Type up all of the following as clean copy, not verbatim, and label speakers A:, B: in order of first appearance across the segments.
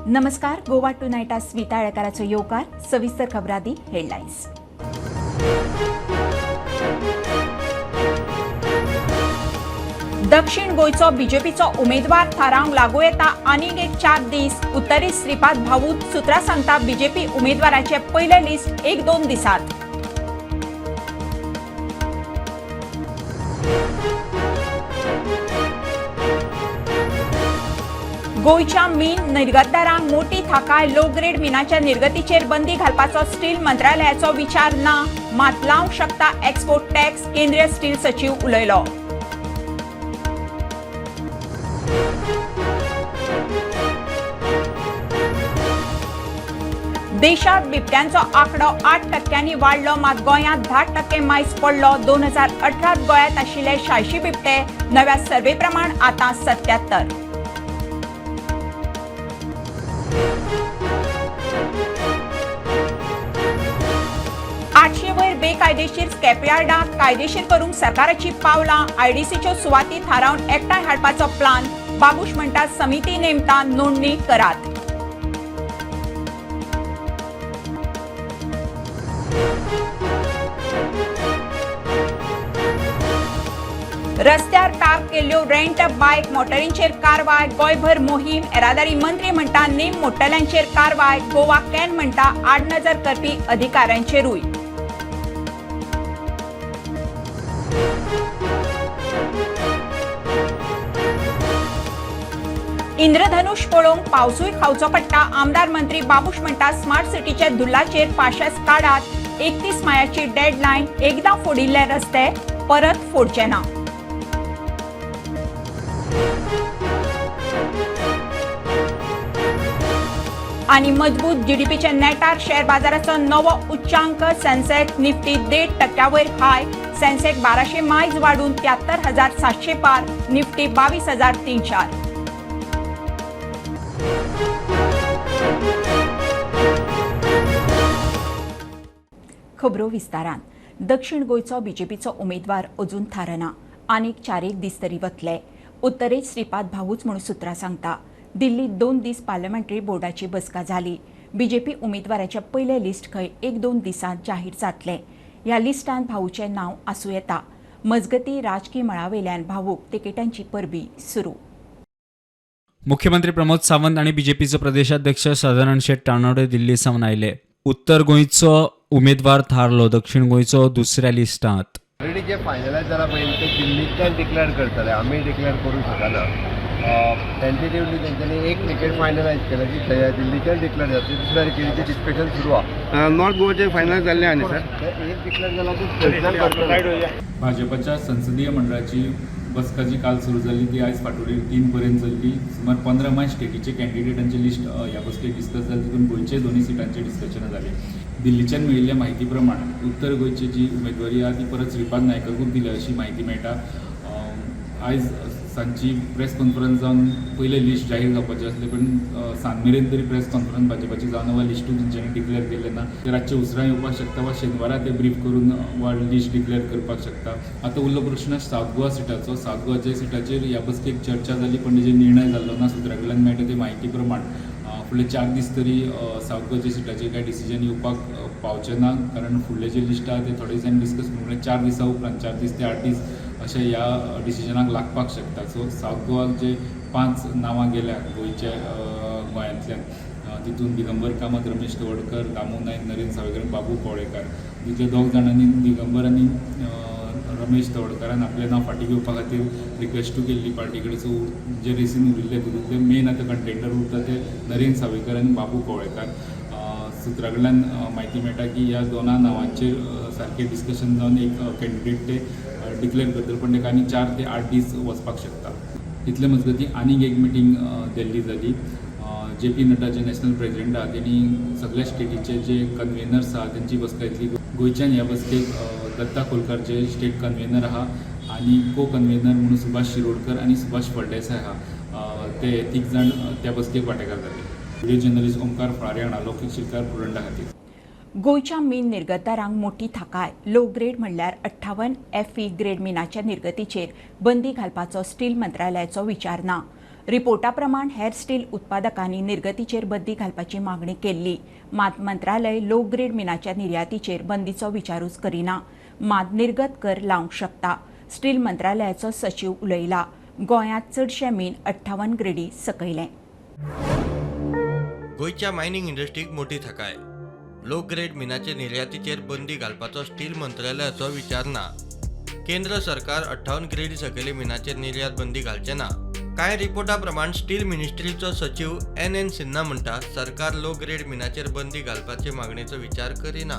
A: नमस्कार, गोवा टू नायटा स्मिता आळेकाराचो येवकार. सविस्तर खबरादी हेडलायन्स. दक्षिण गोंयचो बीजेपीचो उमेदवार थारावंक लागू येता आनीक एक 4 दीस. उत्तरी श्रीपाद भाऊ. सुत्रां सांगता, बीजेपी उमेदवाराचे पयले लिस्ट एक दोन दिसात. गोंयच्या मीन निर्गतदारांक मोठी थाकाय. लो ग्रेड मिनाच्या निर्गतीचेर बंदी घालपाचो स्टील मंत्रालयाचो विचार ना, मात लावंक शकता एक्सपोर्ट टॅक्स, केंद्रीय स्टील सचीव उलयलो. देशात बिबट्यांचो आकडो 8 टक्क्यांनी वाडलो, मात गोंयांत 10% मायज पडलो. 2018त गोंयांत आशिल्ले 86 बिबटे, नव्या सर्वे प्रमाण आतां 77. 800 वयर बेकायदेशीर स्क्रॅपयार्डां कायदेशीर करूंक सरकाराची पावलां. आयडीसीच्यो सुवाती थारावन एकठांय हाडपाचो प्लान. बाबूश म्हणटा, समिती नेमता, नोंदणी करात. रस्त्यार पार्क केल्ल्यो रेंट बायक मोटरींचेर कारवाय. गोंयभर मोहीम. येरादारी मंत्री म्हणटा, नेम मोडटल्यांचेर कारवाय. गोवा can म्हणटा, आडनजर करपी अधिकाऱ्यांचेरूय. इंद्रधनुष पळोवंक पावसूय खावचो पडटा. आमदार मंत्री बाबूश म्हणटा, स्मार्ट सिटीच्या धुल्लाचेर पाशेस काडात. 31 मायाची डेडलायन. एकदां फोडिल्ले रस्ते परत फोडचे ना. आणि मजबूत जीडीपीच्या नेटार शेअर बाजाराचो नवो उच्चांक. सेन्सेक्स, निफ्टी 1.5 टक्क्यावयर हाय. सेन्सेक्स 1200 मायज वाडून 73,700 पार, निफ्टी 22,300. खबरो विस्तारान. दक्षिण गोंयचो बीजेपीचो उमेदवार अजून थारना. आनीक चार एक दीस तरी वतले. उत्तरेत श्रीपाद भाऊच म्हूण सुत्रां सांगता. दिल्लीत 2 दीस पार्लमेंटरी बोर्डाची बसका जाली. बीजेपी उमेदवाराचें पयलें लिस्ट खंय एक दोन दिसांत जाहीर जातलें. ह्या लिस्टांत भाऊचें नांव आसूं येता. मजगती, राजकी मळावेल्यान भाऊक तिकेटांची परबी सुरू.
B: मुख्यमंत्री प्रमोद सावंत आनी बीजेपीचो प्रदेशाध्यक्ष सदानंद शेट तानावडे दिल्ली सावन आयले. उत्तर गोंयचो उमेदवार थारलो, दक्षिण गोंयचो दुसऱ्या लिस्टांत.
C: ऑलरेडी जे फायनलायज जाला पळय, ते दिल्लींतल्यान डिक्लेअर करतले. आमी डिक्लेअर करूंक शकना. टेंटेटिवली तेंच्यांनी एक तिकेट फायनलायज केला, जी दिल्लीच्यान डिक्लेअर जातली. दुसऱ्या तिकेटीचे डिस्कशन सुरू आहा.
D: नॉर्थ गोवाचे फायनल जाल्ले आहा न्ही सर?
C: ते एक डिक्लेअर जाला, ते थंयच्यान करतले.
E: भाजपाच्या संसदीय मंडळाची बसका जी काल सुरू जाल्ली, ती आयज फांतोडेर 3 पर्यंत चल्ली. सुमार 15 माय स्टेटीचे कॅन्डिडेटांचे लिस्ट ह्या बसकेक डिस्कस जालें. तितून गोंयचे दोनूय सिटांचेर डिस्कशनां जालीं. दिल्लीच्यान मेळिल्ल्या म्हायती प्रमाण उत्तर गोंयची जी उमेदवारी आहा, ती परत श्रीपाद नायकाकूच दिल्या अशी म्हायती मेळटा. आयज सांजची प्रेस कॉन्फरन्स जावन पयलें लिस्ट जाहीर जावपाचें आसलें, पूण सांज मेरेन तरी प्रेस कॉन्फरन्स भाजपाची जावन वा लिस्टूय तेंच्यांनी डिक्लेअर केलें ना. ते रातचे उसरां येवपाक शकता वा शेनवारा ते ब्रीफ करून वा लिस्ट डिक्लेअर करपाक शकता. आतां उरलो प्रश्न सावथ गोवा सिटाचो. सावथ गोवाच्या सिटाचेर ह्या बसकेक चर्चा जाली, पण तेजेर निर्णय जाल्लो ना. सुत्रा कडल्यान मेळटा ते म्हायती प्रमाण फुडले 4 दीस तरी सावथ गोवाच्या सिटाचेर कांय डिसिजन येवपाक पावचें ना, कारण फुडले जे लिस्ट आहा ते थोडे दिसांनी डिस्कस करून, म्हणल्यार 4 दिसां उपरांत, 4 दीस ते 8 दीस अशें ह्या डिसिजनाक लागपाक शकता. सो सावथ गोवाक जे पांच नांवां गेल्या गोंयच्या, गोंयांतल्यान, तितून दिगंबर कामत, रमेश तवडकर, दामू नायक, नरेंद्र सावयकर, बाबू कवळेकार. तितले दोग जाणांनी, दिगंबर आनी रमेश तवडकारान आपलें नांव फाटीं घेवपा खातीर रिक्वेस्टूय केल्ली पार्टी कडेन. सो जे रेसीन उरिल्ले, तितूंतले मेन आतां कंटेंडर उरता ते नरेंद्र सावयकर आनी बाबू कवळेकार. सुत्रा कडल्यान म्हायती मेळटा की ह्या दोना नांवांचेर सारकें डिस्कशन जावन एक कॅन्डिडेट ते डिक्लेअर करतले, पण ताका आनी 4 ते 8 दीस वचपाक शकता. इतले मजगतीं आनीक एक मिटींग दिल्ली जाली. जे पी नड्डा जे नॅशनल प्रेजिडेंट आहा, तेणी सगळ्या स्टेटीचे जे कन्वेनर्स आहा तेंची बसका घेतली. गोंयच्यान ह्या बसकेक दत्ता खोलकार जे स्टेट कन्वेनर आहा आनी को कन्वेनर म्हणून सुभाष शिरोडकर आनी सुभाष फळदेसाय आहा, ते तीग जाण त्या बसकेक वांटेकार जाले. व्हिडिओ जर्नलिस्ट ओमकार फळारी हांगा लौकीक शिलकार, प्रुडंटा खातीर.
A: गोंयच्या मीन निर्गतदारांक मोठी थाकाय. लो ग्रेड म्हणल्यार 58 एफई ग्रेड मिनाच्या निर्गतीचेर बंदी घालपाचो स्टील मंत्रालयाचो विचार ना. रिपोर्टा प्रमाण हेर स्टील उत्पादकांनी निर्गतीचेर बंदी घालपाची मागणी केल्ली. मात मंत्रालय लो ग्रेड मिनाच्या निर्यातीचेर बंदीचो विचारूच करिना, मात निर्गत कर लावंक शकता. स्टील मंत्रालयाचो सचीव उलयला. गोंयांत चडशें मीन 58 ग्रेडी सकयलें.
F: गोंयच्या मायनिंग इंडस्ट्रीक मोठी थाकाय. लो ग्रेड मिनाचे निर्यातीचेर बंदी घालपाचो स्टील मंत्रालयाचो विचार ना. केंद्र सरकार 58 ग्रेडी सकयले मिनाचेर निर्यात बंदी घालचे ना. कांय रिपोर्टा प्रमाण स्टील मिनिस्ट्रीचो सचीव एन एन सिन्हा म्हणटा, सरकार लो ग्रेड मिनाचेर बंदी घालपाचे मागणेचो विचार करिना.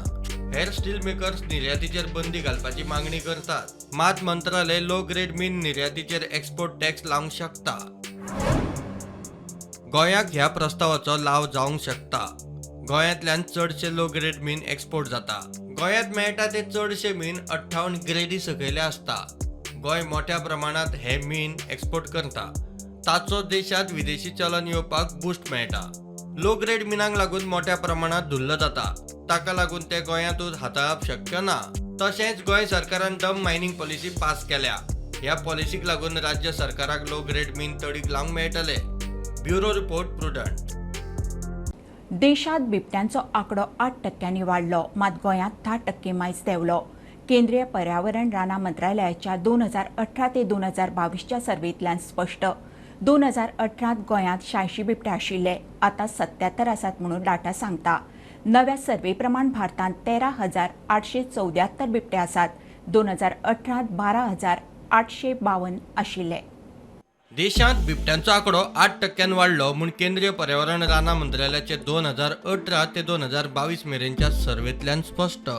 F: हेर स्टील मेकर्स निर्यातीचेर बंदी घालपाची मागणी करतात, मात मंत्रालय लो ग्रेड मीन निर्यातीचेर एक्सपोर्ट टॅक्स लावंक शकता. गोंयाक ह्या प्रस्तावाचो लाव जावंक शकता. गोंयांतल्यान चडशे लो ग्रेड मीन एक्सपोर्ट जाता. गोंयांत मेळटा ते चडशे मीन 58 ग्रेडी सकयले आसता. गोंय मोठ्या प्रमाणात हे मीन एक्सपोर्ट करता. ताचो देशांत विदेशी चलन येवपाक बूस्ट मेळटा. लो ग्रेड मिनाक लागून मोठ्या प्रमाणात धुल्ल जाता. ताका लागून ते गोंयांतूच हाताळप शक्य ना. तशेंच गोंय सरकारान डंप मायनिंग पॉलिसी पास केल्या. ह्या पॉलिसीक लागून राज्य सरकाराक लो ग्रेड मीन तडीक लावंक मेळटले. Bureau report, Prudent.
A: देशात बिबट्यांचो आंकडो 8 टक्क्यांनी वाडलो, मात गोंयांत 10% मायज देंवलो. केंद्रीय पर्यावरण रानां मंत्रालयाच्या 2018 ते 2022च्या सर्वेंतल्यान स्पश्ट. 2018त गोंयांत 86 बिबटे आशिल्ले, आतां 77 आसात म्हणून डाटा सांगता. नव्या सर्वे प्रमाण भारतांत 13,874 बिबटे आसात. 2018त 12,852 आशिल्ले.
F: देशांत बिबट्यांचो आंकडो 8 टक्क्यान वाडलो म्हूण केंद्रीय पर्यावरण रानां मंत्रालयाचे 2018 ते 2022 मेरेनच्या सर्वेंतल्यान स्पश्ट.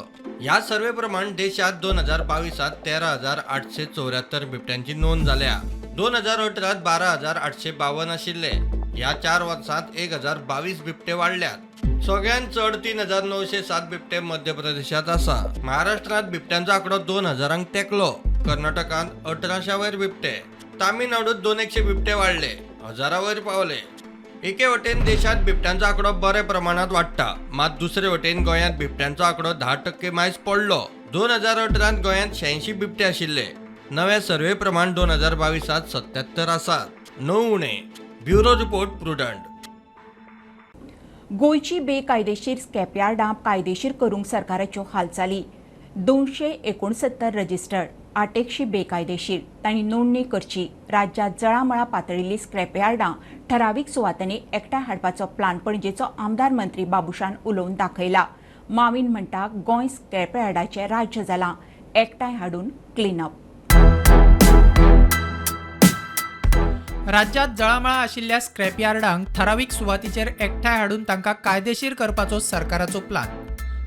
F: ह्या सर्वे प्रमाण देशांत 2022त 13,874 बिबट्यांची नोंद जाल्या. 2018त 12,852 आशिल्ले. ह्या 4 वर्सांत 1022 बिबटे वाडल्यात. सगळ्यांत चड 3907 बिबटे मध्य प्रदेशांत आसा. महाराष्ट्रांत बिबट्यांचो आंकडो 2000ांक तेंकलो. कर्नाटकांत 1800 वयर बिबटे, तामिळनाडूत 200 बिबटे वाडले, हजारा वयर पावले. एके वटेन देशांत बिबट्यांचो आंकडो बऱ्या प्रमाणात वाडटा, मात दुसरे वटेन गोंयांत बिबट्यांचो आंकडो 10% मायज पडलो. 2018त गोंयांत 86 बिबटे आशिल्ले. नव्या सर्वे प्रमाण 2022त 77 आसात, 9 उणे. Bureau report, Prudent.
A: गोंयची बेकायदेशीर स्क्रॅपयार्डां कायदेशीर करूंक सरकाराच्यो हालचाली. 269 रजिस्टर्ड, आठेकशी बेकायदेशीर. तांणी नोंदणी करची. राज्यांत जळामळा पातळिल्ली स्क्रॅपयार्डां ठरावीक सुवातांनी एकठांय हाडपाचो प्लान पणजेचो आमदार मंत्री बाबुशान उलोवन दाखयला. माविन म्हणटा, गोंय स्क्रॅपयार्डाचें राज्य जालां. एकठांय हाडून क्लिनअप.
G: राज्यांत जळामळा आशिल्ल्या स्क्रॅपयार्डांक थरावीक सुवातीचेर एकठांय हाडून तांकां कायदेशीर करपाचो सरकाराचो प्लान.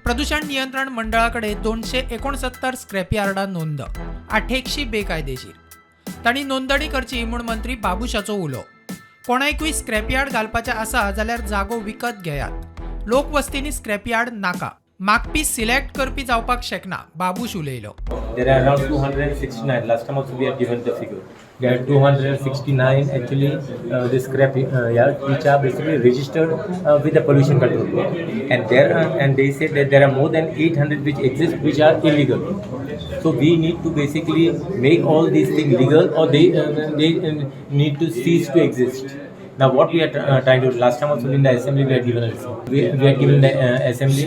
G: प्रदूषण नियंत्रण मंडळा कडेन 269 स्क्रॅपयार्डां नोंद, आठेकशी बेकायदेशीर. तांणी नोंदणी करची म्हूण मंत्री बाबुशाचो उलो. कोणायकूय स्क्रॅपयार्ड घालपाचें आसा जाल्यार जागो विकत घेयात. लोकवस्तींनी स्क्रॅपयार्ड नाका. मागपी सिलेक्ट करपी जावपाक शकना, बाबूश उलयलो.
H: There are around 269. Last time also we had given the figure. There are 269 actually the scrap yards which are basically registered with the pollution control board, and they say that there are more than 800 which exist which are illegal. So we need to basically make all these things legal, or they need to cease to exist. Now, what we are trying to do, last time also in the assembly we had given a we had given the assembly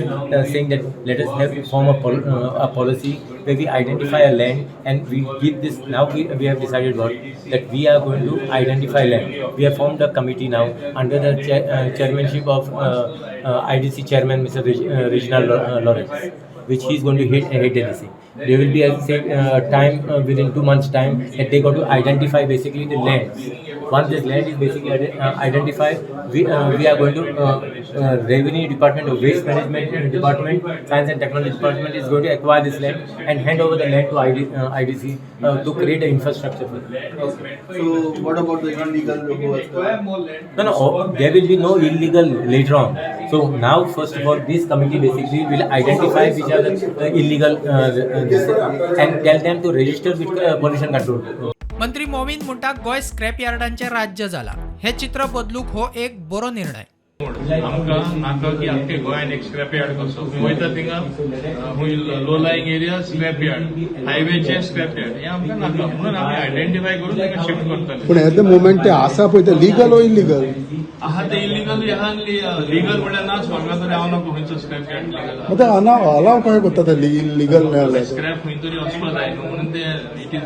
H: saying that let us have form a policy where we identify a land and we give this. Now we have decided what that we are going to identify land. We have formed a committee now under the chairmanship of IDC chairman Mr. Reginald Lawrence, which he is going to head the thing. There will be a say, time within 2 months' time that they got to identify basically the lands. Once this land is basically identified, we are going to revenue department or waste management department, science and technology department is going to acquire this land and hand over the land to IDC to create an infrastructure for it.
D: So what about the illegal who was
H: No, oh, there will be no illegal later on. So now, first of all, this committee basically will identify which are the illegal this, and tell them to register with pollution control.
G: मंत्री मोविन म्हणटा, Goa scrap यार्डांचें राज्य जाला. हें चित्र बदलूंक हो एक बरो निर्णय.
I: आमकां नाका की आख्खे गोंयान एक स्क्रॅप यार्ड कसो वयता थिंगा खूंय low lying area scrap yard, हायवेचे scrap yard, हें आमकां नाका म्हणून आमी आयडेंटिफाय करून तांकां शिफ्ट करतले.
J: पण एट the moment ते आसा पळय ते लिगल ओ इलिगल?
I: आहा ते इलिगल आहा, लिगल म्हळ्यार ना स्वर्गा तरी हांव नको खंयचो स्क्रॅप यार्ड लिगल.
J: मग ते अलाव कशें करता ते लिगल न्हय?
I: स्क्रॅप खंय तरी वचपा जाय न्हू, म्हणून ते it is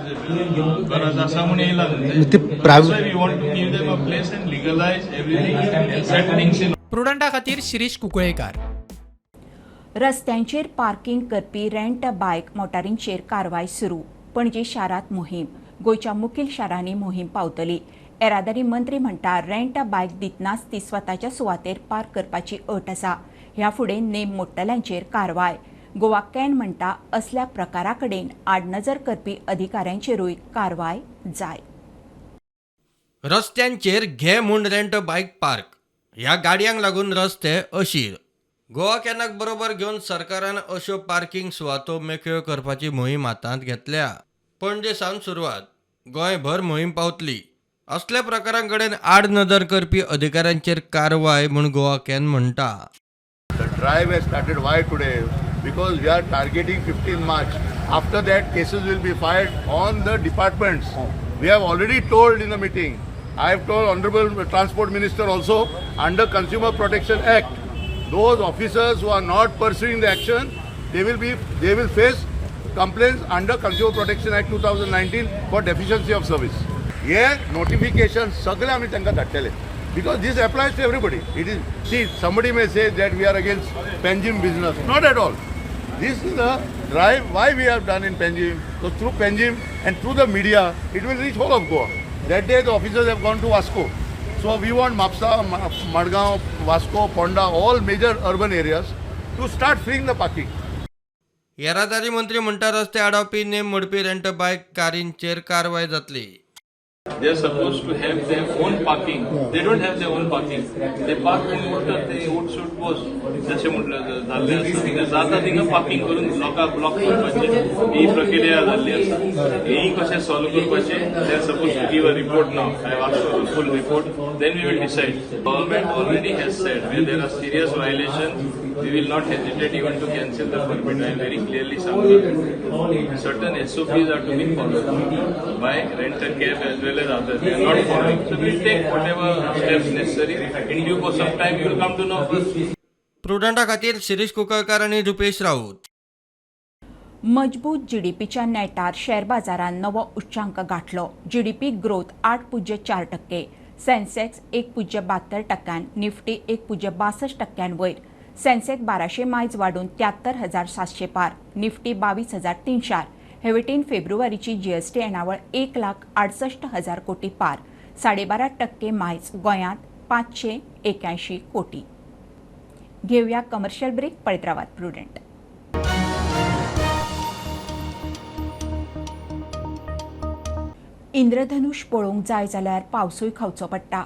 I: गरज आसा म्हूण येयला न्हू.
J: ते private-
I: We want to give them a place and legalise everything and set things in.
G: प्रुडंटा खातीर शिरीष कुंकळेकार.
A: रस्त्यांचेर पार्किंग करपी रेंट बायक मोटारींचेर कारवाय सुरू. पणजे शारांत मोहीम. गोंयच्या मुखेल शारांनी मोहीम पावतली. येरादारी मंत्री म्हणटा, रेंट बायक दितनाच ती स्वताच्या सुवातेर पार्क करपाची अट आसा. ह्या फुडें नेम मोडटल्यांचेर कारवाय. गोवा can म्हणटा, असल्या प्रकारा कडेन आडनजर करपी अधिकाऱ्यांचेरूय कारवाय जाय.
F: रस्त्यांचेर घे म्हूण रेंट बायक पार्क, ह्या गाडयांक लागून रस्ते अशीर. गोवा कॅनाक बरोबर घेवन सरकारान अश्यो पार्किंग सुवातो मेकळ्यो करपाची मोहीम हातांत घेतल्या. पणजे सावन सुरवात, गोंयभर मोहीम पावतली. असल्या प्रकारां कडेन आड नदर करपी अधिकाऱ्यांचेर कारवाय म्हूण गोवा can म्हणटा.
K: The drive has started. Why today? Because we are targeting 15 March. After that, cases will be filed on the departments. We have already told in the meeting. I have told Honorable Transport Minister also, under Consumer Protection Act, those officers who are not pursuing the action, they will face complaints under Consumer Protection Act 2019 for deficiency of service. हे notification सगळे आमी तांकां धाडटले, because this applies to everybody. It is, see, somebody may say that we are against Panjim business. Not at all. This is a drive why we have done in Panjim. So through Panjim and through the media, it will reach whole of Goa. That day the officers have gone to Vasco. So we want Mapsa, Madgaon, Vasco, Ponda, all major urban areas to start freeing the parking.
F: येरादारी मंत्री म्हणटा, रस्ते आडावपी, नेम मोडपी rent बायक कारींचेर कारवाय जातली.
I: They are supposed to have their own parking. They don't have their own parking. They park खूंय उरतात ते उठसूट बस जशें म्हटलं जाल्लें आसा थिंगा जाता थिंगा पार्किंग करून लोकांक ब्लॉक करपाची ही प्रक्रिया जाल्ली आसा. ही कशें सॉल्व करपाचें, they are supposed to give a report now. I ask for full report, then we will decide. Government already has said, where there are serious violation, we will not hesitate even to cancel the permit. I very clearly सांगता, certain SOPs are to be followed by rent a cab as well as others. They are not following. So we'll take whatever steps necessary. In due course of time, you will come to know first.
F: प्रुडंटा खातीर शिरीष कुंकळकार आनी रुपेश राऊत.
A: मजबूत जीडीपीच्या नेटार share बाजारान नवो उच्चांक गाठलो. GDP growth 8.04%. Sensex 1.72 टक्क्यान, Nifty 1.62 टक्क्यान वयर. सेन्सेक्स 1200 मायज वाडून 73,700 पार, निफ्टी 22,300. हे वटेन फेब्रुवारीची जीएसटी येणावळ 1,68,000 कोटी पार, 12.5% मायज. गोंयांत 581 कोटी. घेवया कमर्शियल ब्रेक. पळयत रावात प्रुडंट. इंद्रधनुष पळोवंक जाय जाल्यार पावसूय खावचो पडटा.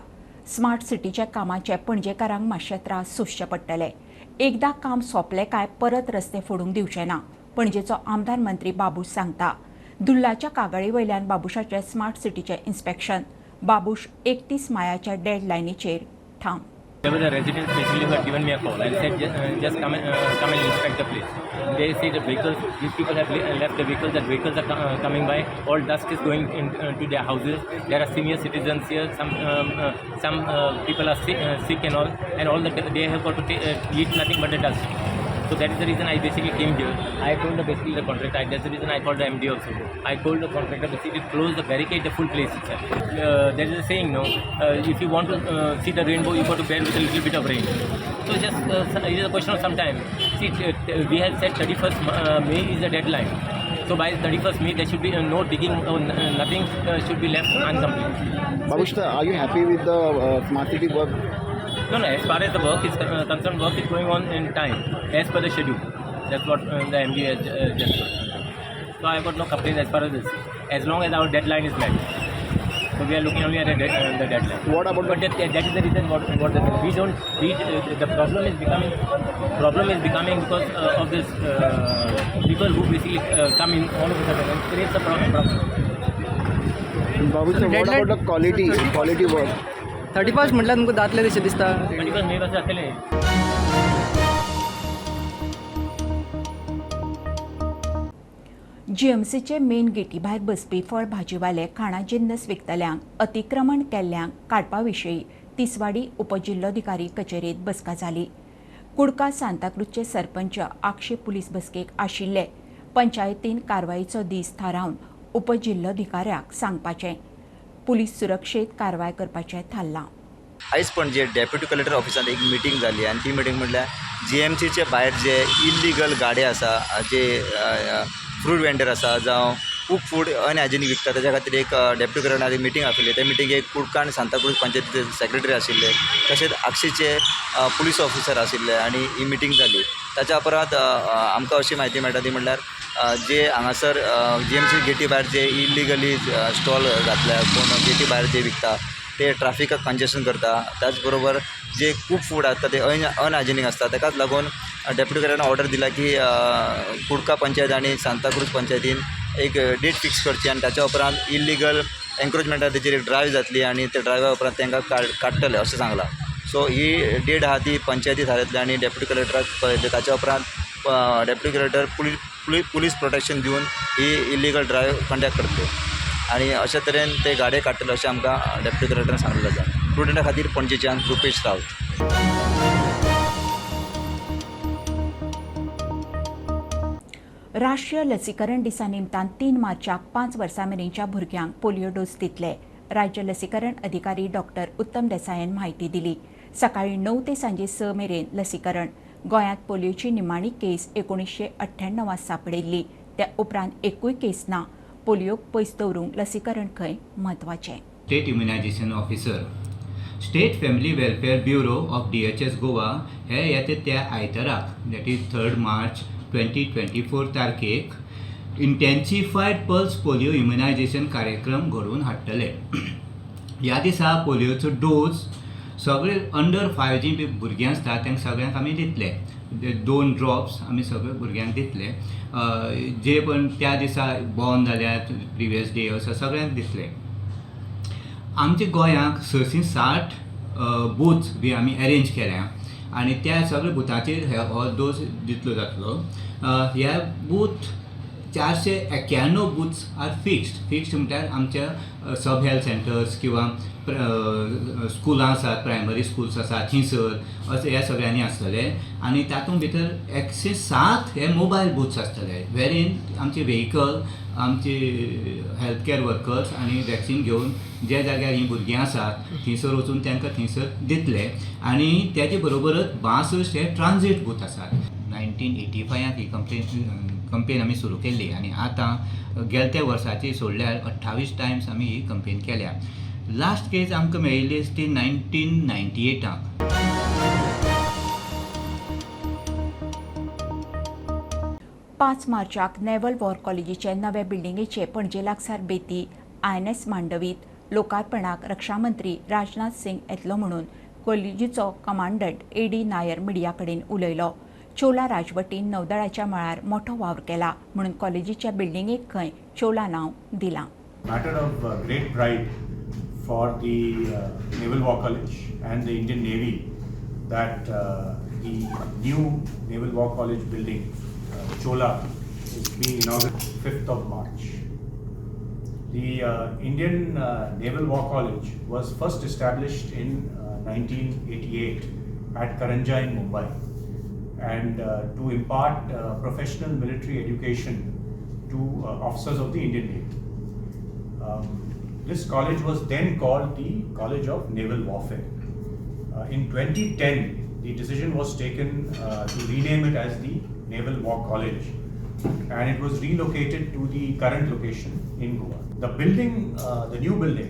A: स्मार्ट सिटीच्या कामाचे पणजेकारांक मातशे त्रास सोंसचे पडटले. एकदां काम सोंपलें काय परत रस्ते फोडूंक दिवचे ना, पणजेचो आमदार मंत्री बाबूश सांगता. धुल्लाच्या कागाळी वयल्यान बाबूशाचे स्मार्ट सिटीचें इन्स्पेक्शन. बाबूश 31 मायाच्या डेडलायनीचेर ठाम.
H: There were the residents basically who had given me a call and said, just come and inspect the place. They say the vehicles, these people have left the vehicles, that vehicles are coming by, all dust is going into their houses. There are senior citizens here, some people are sick and all they have got to eat nothing but the dust. So that is the reason I basically came here. I told basically the contractor, that's the reason I called the MD also. I told the contractor basically close the barricade, the full place itself. There is a saying, no, if you want to see the rainbow, you got to bear with a little bit of rain. So just it is a question of some time. See, we have said 31st May is the deadline. So by 31st May, there should be no digging, or nothing should be left incomplete.
D: Babushta, are you happy with the smart city work?
H: No. As far as the work is concerned, work is going on in time, as per the schedule. That's what the MD has just told. So I have got no complaints as far as this. As long as our deadline is met. So we are looking only at the deadline.
D: What about
H: But that is the reason what the, we don't we, the problem is becoming because of this people who basically come in all of a sudden and creates a problem.
D: Babushta, what about the quality work?
L: 31 म्हटल्यार तुमकां जातलें तशें दिसता.
H: 31 मे कशें जातलें.
A: जीएमसीचे main गेटी भायर बसपी फळ भाजीवाले खाणा जिन्नस विकतल्यांक अतिक्रमण केल्ल्यांक काडपा विशीं तिसवाडी उपजिल्लोधिकारी कचेरेंत बसका जाली. कुडका सांताक्रूजचे सरपंच आक्षे पुलीस बसकेक आशिल्ले. पंचायतीन कारवायेचो दीस थारावन उपजिल्लोधिकाऱ्याक सांगपाचें, पुलीस सुरक्षेत कारवाय करपाचें थारलां.
M: आयज पणजे डेप्युटी कलेक्टर ऑफिसांत एक मिटींग जाली आनी ती मिटींग म्हटल्यार जीएमसीचे भायर जे इल्लिगल गाडे आसा, जे फ्रूट वेंडर आसा जावं खूब फूड अनहायजेनीक विकता, ताच्या खातीर एक डेप्युटी कलेक्टरान एक मिटींग आपयली. त्या मिटिंगेक कुडका आनी सांताक्रूज पंचायतीचे सेक्रेटरी आशिल्ले, तशेंच आक्षीचे पुलीस ऑफिसर आशिल्ले आनी ही मिटींग जाली. ताच्या उपरांत आमकां अशी म्हायती मेळटा ती म्हटल्यार जे हांगासर जीएमसी गेटी भायर जे इल्लिगली स्टॉल घातल्या, कोण गेटी भायर जे विकता ते ट्राफिकाक कंजेशन करता. त्याच बरोबर जे खूब फूड आसता ते अनहायजेनीक आसता. ताकाच लागून डेप्युटी कलेक्टरान ऑर्डर दिला की कुडका पंचायत आनी सांताक्रूज पंचायतीन एक डेट फिक्स करची आनी ताच्या उपरांत इल्लिगल एन्क्रोचमेंटा तेचेर एक ड्रायव जातली आनी त्या ड्रायवा उपरांत तांकां काडटले अशें सांगलां. सो ही डेट आहा ती पंचायती थारायतली आनी डेप्युटी कलेक्टराक कळयतले. ताच्या उपरांत डेप्युटी कलेक्टर पुलीस प्रोटेक्शन दिवन ही इल्लिगल ड्रायव कंडक्ट करतले आनी अशे तरेन ते गाडये काडटले अशें आमकां डेप्युटी कलेक्टरान सांगलेलें आसा. प्रुडंटा खातीर पणजेच्यान रुपेश रावत.
A: राष्ट्रीय लसीकरण दिसा निमतान 3 मार्चाक 5 वर्सां मेरेनच्या भुरग्यांक पोलियो डोस दितले. राज्य लसीकरण अधिकारी डॉक्टर उत्तम देसायान म्हायती दिली. सकाळी 9 ते सांजे 6 मेरेन लसीकरण. गोंयांत पोलियोची निमाणी केस 1998 सांपडिल्ली. त्या उपरांत एकूय केस ना. पोलियोक पयस दवरूंक लसीकरण खंय म्हत्वाचें.
N: State immunisation officer, state family welfare bureau of DHS Goa हे येता त्या आयताराक, that is 3 March 2024 तारखेक इंटेन्सिफायड पल्स पोलियो इम्युनायझेशन कार्यक्रम घडोवन हाडटले. ह्या दिसा पोलियोचो डोस सगळे अंडर 5 जी भुरगीं आसता तांकां सगळ्यांक आमी दितले. 2 ड्रॉप्स आमी सगळे भुरग्यांक दितले, जे पण त्या दिसा बॉर्न जाल्यात प्रिवियस डे असो सगळ्यांक दितले. आमच्या गोंयांक 660 बूथ्स बी आमी अरेंज केल्या आनी त्या सगळे बुथाचेर हो डोस दितलो जातलो. ह्या booth 491 booths are fixed. Fixed म्हटल्यार आमच्या सब हेल्थ सेंटर्स किंवा स्कुलां आसात, प्रायमरी स्कुल्स आसात थंयसर अशें ह्या सगळ्यांनी आसतले आनी तातूंत भितर 107 हे मोबायल बूथ्स आसतले, वेरीन आमचे व्हेकल, आमचे हेल्थ केअर वर्कर्स आनी वॅक्सिन घेवन ज्या जाग्यार हीं भुरगीं आसात थंयसर वचून तांकां थंयसर दितले. आनी तेजे बरोबरच 62 हे ट्रान्जीट बूथ आसात. 1985 ही कंपेन आमी सुरू केल्ली आनी आतां गेल्या त्या वर्साची सोडल्यार 28 टायम्स आमी ही कंपेन केल्या. लास्ट केस आमकां मेळिल्ली ती 1998.
A: 5 मार्चाक नेव्हल वॉर कॉलेजीचे नवे बिल्डिंगेचे पणजे लागसार बेती INS मांडवीत लोकार्पणाक रक्षामंत्री राजनाथ सिंग येतलो म्हणून कॉलेजीचो कमांडंट AD Nair मिडिया कडेन उलयलो. चोला राजवटीन नौदळाच्या मळार मोठो वावर केला म्हणून कॉलेजीच्या बिल्डिंगेक खंय चोला नांव दिलां.
O: Matter of great pride for the Naval War College and the Indian Navy that the new Naval War College building, Chola, is being inaugurated 5th of March. The Indian Naval War College was first established in 1988 at Karanja in Mumbai, and to impart professional military education to officers of the Indian Navy. This college was then called the College of Naval Warfare. In 2010, the decision was taken to rename it as the Naval War College, and it was relocated to the current location in Goa. The building, the new building,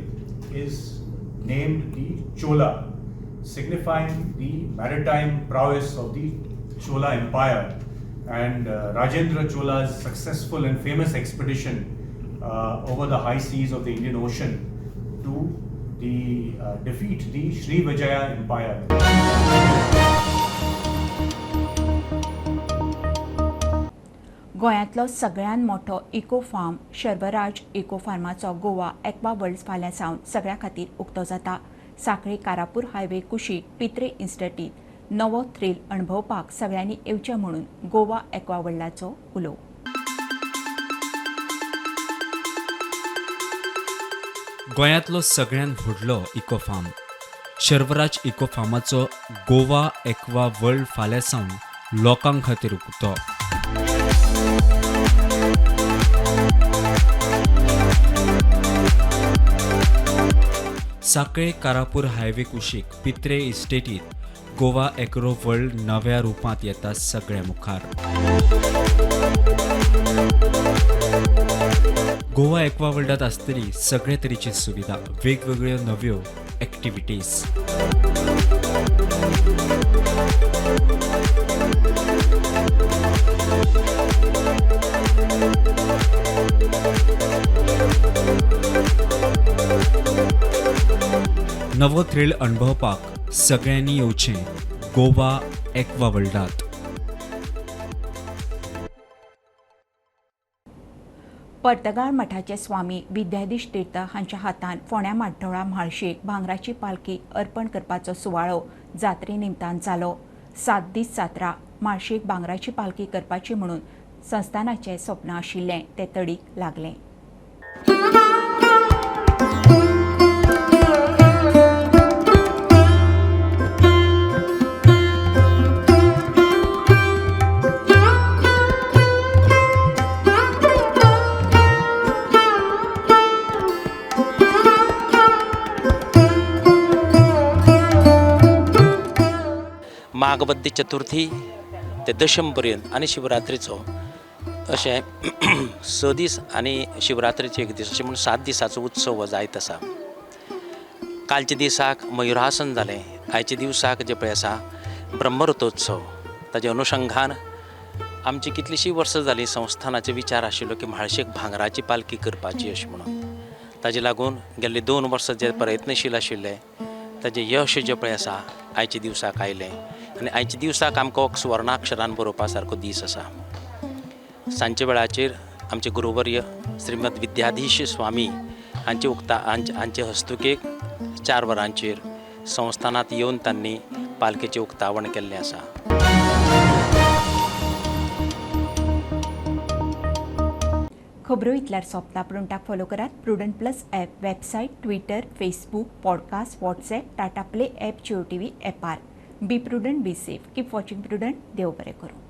O: is named the Chola, signifying the maritime prowess of the Chola Empire and Rajendra Chola's successful and famous expedition over the high seas of the Indian Ocean to the defeat the Sri Vijaya Empire.
A: गोंयांतलो सगळ्यांत मोठो eco farm Sharvaraj eco फार्माचो Goa aqua world फाल्यां सावन सगळ्यां खातीर उक्तो जाता. सांखळे कारापूर हायवे कुशीक पित्रे इन्स्टिट्यूट नवो थ्रील अणभवपाक सगळ्यांनी येवचें म्हणून गोवा एक्वा वर्ल्डाचो उलो.
B: गोंयांतलो सगळ्यांत व्हडलो इको फार्म शर्वराज इको फार्माचो गोवा एक्वा वर्ल्ड फाल्यां सावन लोकां खातीर उक्तो. सांखळे कारापूर हायवे कुशीक पित्रे इस्टेटीत गोवा एक्रो वर्ल्ड नव्या रुपांत येता सगळ्या मुखार. गोवा एक्वा वर्ल्डात आसतली सगळे तरेची सुविधा, वेगवेगळ्यो नव्यो एक्टिविटीज. नवो थ्रील अणभवपाक सगळ्यांनी येवचें गोवा एक्वा वर्ल्डात.
A: पर्तगाळ मठाचे स्वामी विद्याधीश तीर्थ हांच्या हातान फोंड्या माड्डोळा म्हाळशेक भांगराची पालखी अर्पण करपाचो सुवाळो जात्रे निमतान जालो. 7 दीस जात्रा म्हाळशेक भांगराची पालखी करपाची म्हणून संस्थानाचें स्वप्न आशिल्लें तें तडीक लागलें.
P: माघबद्दी चतुर्थी ते दशम पर्यंत आनी शिवरात्रीचो अशें 6 दीस आनी शिवरात्रीचे 1 दीस अशें म्हणून 7 दिसाचो उत्सव हो जायत आसा. कालच्या दिसाक मयुरासन जालें, आयच्या दिवसाक जे पळय आसा ब्रह्मरथोत्सव, ताजे अनुशंगान आमची कितलीशीं वर्सां जालीं संस्थानाचे विचार आशिल्लो की म्हाळशेक भांगराची पालखी करपाची अशें म्हणून. ताजे लागून गेल्ली 2 वर्सां जे प्रयत्नशील आशिल्ले ताजें यश जें पळय आसा आयच्या दिवसाक आयलें आनी आयच्या दिवसाक आमकां सुवर्णाक्षरान बरोवपा सारको दीस आसा. सांजच्या वेळाचेर आमचे गुरुवर्य श्रीमद विद्याधीश स्वामी हांचे हांचे हस्तुकेक 4 वरांचेर संस्थानांत येवन तांणी पालखेचें उक्तावण केल्लें आसा.
A: खबरो इतल्यार सोंपता. प्रुडंटाक फॉलो करात Prudent plus app, website, Twitter, Facebook, podcast, WhatsApp, Tata play app, Jio TV ॲपार. Be prudent, be safe, keep watching Prudent. देव बरें करूं.